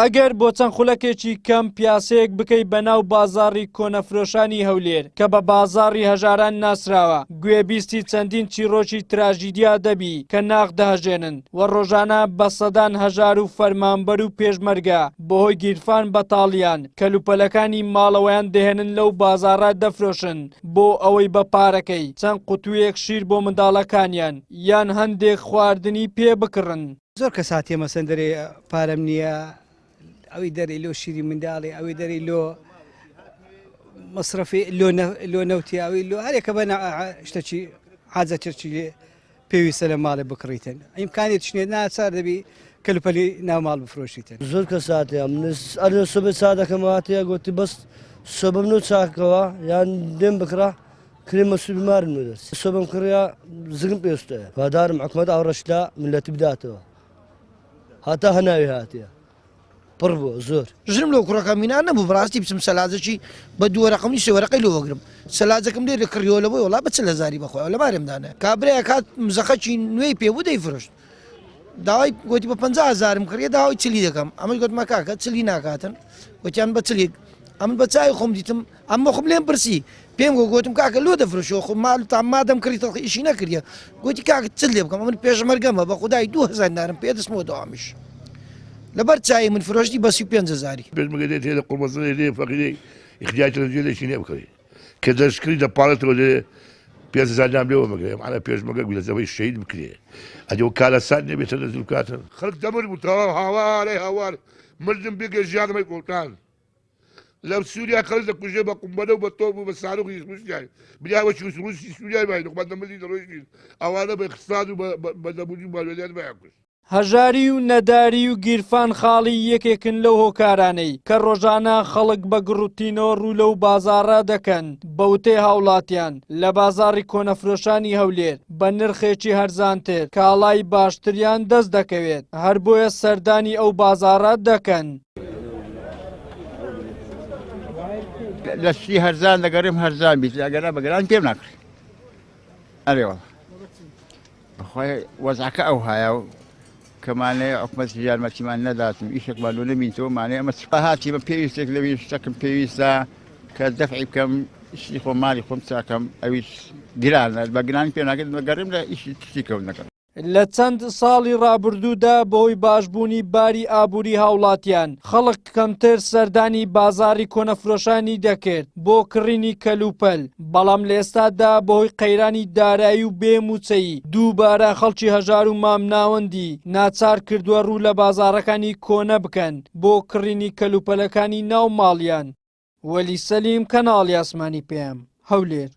ئەگەر بۆ چەند خولەکێکی کەم پیاسەیەک بکەی بە ناو بازاڕی کۆنەفرۆشانی هەولێر کە بە بازاڕی هەژاران ناسراوە، گوێبیستی چەندین چیڕۆکی تراژیدیا دەبی کە ناخ دەهەژێنن و ڕۆژانە بە سەدان هەژار و فەرمانبەر و پێشمەرگە بەهۆی گیرفان بەتاڵیان کەلوپەلەکانی ماڵەوەیان دەهێنن لەو بازاڕە دەفرۆشن بۆ ئەوەی بە پارەکەی چەند قوتوویەک شیر بۆ منداڵەکانیان یان هەندێک خواردنی پێ بکڕن. زۆر کەس هاتیە مەسەن دەرێ پارەم نییە ئەوی دەرێ لۆ شیری منداڵی ئەوی دەرێ لۆ مەسرەفی لۆ لۆ نەوتی ئەوی لۆ هەرێکە بە شتەکی حاجە چرچی لێ پێویستە لە ماڵێ بکڕیتن ئیمکانی چنێت ناچار دەبی کەلوپەلی ناو ماڵ بفرۆشیتن. زۆر کەس هاتیە من ئەرێ سبێ چا دەکەم هاتیە گۆتی بەس سۆبم نۆ چاکەوە یان دێم بکڕە کرێمە سوبی مارم نۆ دەست سۆبم کڕیا زگم پێستەیە هوادارم حکومەت ئاوڕەش لە ملەتی بداتەوە هەتا هەناوی هاتیە پڕ بووە زۆر. ژنم لۆ کوڕەکەم مینا نەبوو بەڕاستی بچم سەلاجەکی بە دوو وەرەقەم نیو سێ وەرەقەی لۆ وەگرم سەلاجەکەم لێرە کڕیەوە لەبۆی وەڵا بە 40 هەزاری بەخۆیەوە لە مارێم دانایە کابرایەک هات مزەقەکی نوێی پێ بوو دەیفرۆشت داوای گوتی بە 50 هەزارم کڕیە داوای چلی دەکەم ئەمەش گوتمە کاکە چلی ناکاتن گوتیان بە چلی ئەمن بە چاوی خۆم دیتم ئەمە خۆم لێم پرسی پێم گۆ گۆتم کاکە لۆ دەفرۆشی خۆ مال تا مادەم کڕی تەڵخ ئیشی نەکردیە گوتی کاکە چ لێ بکەم من پێشمەرگەمە بە خودای 2000 دینارم پێ دەستمەوە دەوامیش لەبەر چای من فرۆشتی بە 35 هەزاری. پێشمەرگە دێ تێ لە قوڕبەسەرێ دێ فەقیرێ ئیختیاج لە جێ لێکی نیە بکڕێ کە دەشکری دەپاڵێتەوە دێ 5000 دینار لێوە مەگرێ معنی پێشمەرگە گولە زەوەی شەهید بکرێ ئەدی و کارەسات نەبێتە نەزل بکاتن خەڵک دەمر بوو تەواو هاوارەی هاوار مردم بێگە ژیانمەی قوڵتان لە سووریا خەڵک دەکوژێ بە قومبەلە و بە تۆپ و بە ساروخی رووسیای بریا وەکی رووسی سووریای ماین خۆمان دەمردین دەڕۆیشتین ئەوانە بە اقتصاد و بە نەبوونی و مالوێلیان مایان کوشت. هەژاری و نەداری و گیرفان خاڵی یەکێکن لەو هۆکارانەی کە ڕۆژانە خەڵک بە گڕوتینەوە ڕوو لەو بازاڕە دەکەن، بە وتەی هاوڵاتیان لە بازاڕی کۆنەفرۆشانی هەولێر بە نرخێکی هەرزانتر کاڵای باشتریان دەست دەکەوێت، هەر بۆیە سەردانی ئەو بازاڕە دەکەن. لە شتی هەرزان دەگەڕێم هەرزان بیت ئەگەرا بەگران پێم ناکڕی ئەرێ وەڵا بەخوای وەزعەکە ئەو هایا و کەمانەیە حکومەت یارمەتیمان نەداتن ئیشێکمان لۆ نەبینتەوە مانەیە ئەمە چ هاتی بە پێویستێک لەوی شتەکم پێویستە کە دەفعی بکەم ئیشی خۆم ماڵی خۆم چاکەم ئەویش گرانە بە گرانی پێ ناکرد بەگەڕێم لە ئیشی تشتی کەوت نەکەم. لە چەند ساڵی ڕابردوودا بەهۆی باشبوونی باری ئابووری هاوڵاتیان، خەڵک کەمتر سەردانی بازاڕی کۆنەفرۆشانی دەکرد بۆ کڕینی کەلوپەل، بەڵام لە ئێستادا بەهۆی قەیرانی دارایی و بێ مووچەیی دووبارە خەڵکی هەژار و مامناوەندی ناچار کردووە ڕوو لە بازاڕەکانی کۆنە بکەن بۆ کڕینی کەلوپەلەکانی ناو ماڵیان. وەلی سەلیم، کەناڵی ئاسمانی پەیام، هەولێر.